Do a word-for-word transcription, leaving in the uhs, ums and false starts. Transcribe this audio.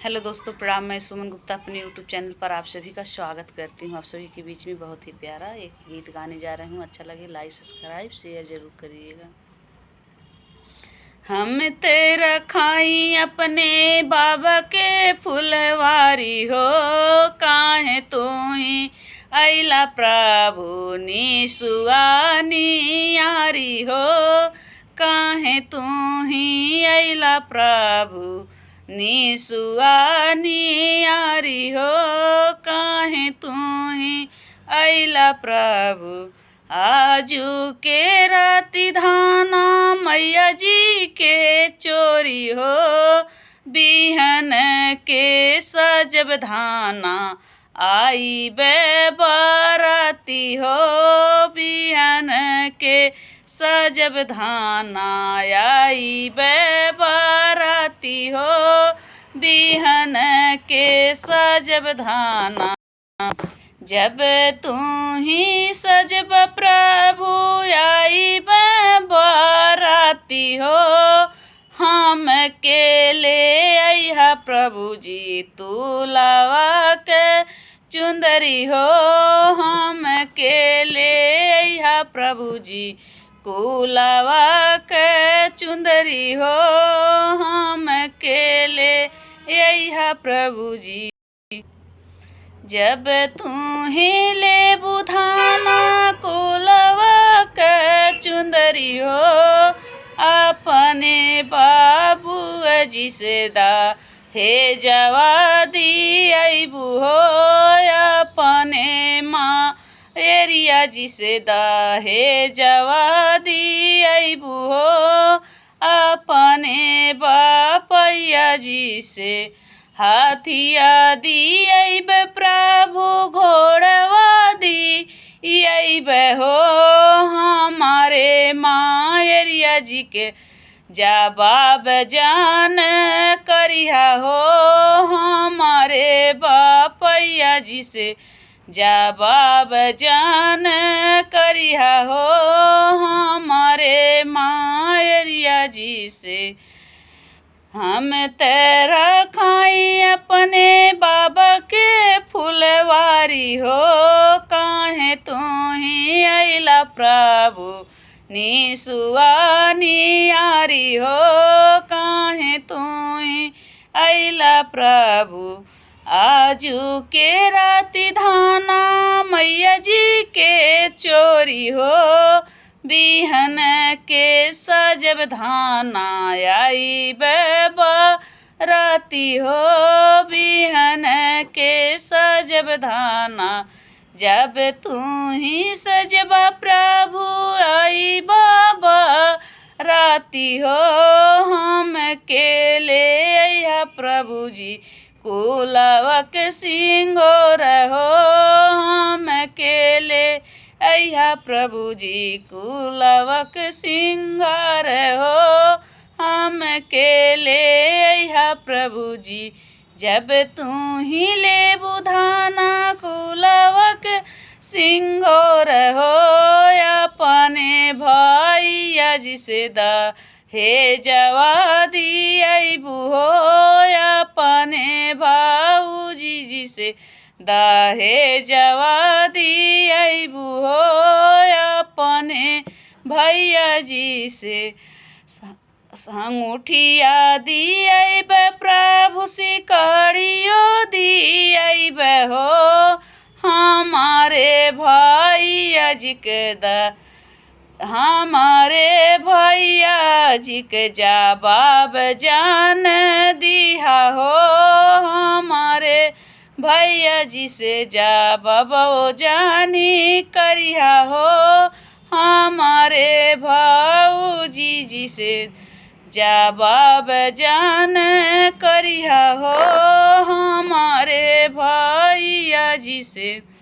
हेलो दोस्तों, प्रणाम। मैं सुमन गुप्ता अपने YouTube चैनल पर आप सभी का स्वागत करती हूँ। आप सभी के बीच में बहुत ही प्यारा एक गीत गाने जा रही हूँ। अच्छा लगे, लाइक, सब्सक्राइब, शेयर जरूर करिएगा। हम तेरा खाई अपने बाबा के फुलवारी हो, काहे तू ही अइला प्रभु निसुआ नियारी हो, काहे तू ही अइला प्रभु निसुआ नियारी हो, काहे तू ही अइला प्रभु। आजू के राति धाना मैया जी के चोरी हो, बिहन के सजब धाना आइबे बाराती हो, बिहन के सजब धाना आइबे बाराती हो, बिहन के सजब धाना। जब तू ही सजब प्रभु आइबे बाराती हो, हमके ले अइहा प्रभु जी तुलावा के चुंदरी हो, हमके ले अइहा प्रभु जी कुलावा के चुंदरी हो, हमके ले अइहा प्रभु जी। जब तू ही लेबू धाना कुलावा के चुंदरी हो, अपने बाबू जी से दहेजवा दियबू हो, अपने माँ एरिया जी से दहेजवा दियबू हो, अपने बापैया जी से हाथिया दियबे प्रभु, घोड़वा दियबे हो, हमारे माँ एरिया जी के जवाब जान करिहा हो, हमारे बापैया जी से जवाब जान करिहा हो, हमारे माँ एरिया जी से। हम तेरा खाई अपने बाबा के फुलवारी हो, काहे तू ही अइला प्रभु निसुआ नियारी हो, काहे तू ही अइला प्रभु। आजू के राति धाना मैया जी के चोरी हो, बिहन के सजब धाना आइबे बाराती हो, बिहन के सजब धाना। जब तू ही सजबा प्रभु आइबा बाराती हो, हमके ले अइहा प्रभु जी कुलावा के सिंगार हो, हमके ले अइहा प्रभु जी कुलावा के सिंगार हो, हमके ले अइहा प्रभु जी। जब तू ही लेबू धाना कुलावा के सिंगार हो, अपने भैया जी से दहेजवा दियबू हो, अपने भौजी जी से दहेजवा दियबू हो, अपने भैया जी से। अंगूठिया दियबे प्रभु, सिकड़ियो दियबे हो, हमारे भैया जी के द-, हमारे भैया जी के जवाब जान दिहा हो, हमारे भैया जी से जवाब जानी करिहा हो, हमारे भौजी जी से जवाब जान करिहा हो, हमारे भैया जी से।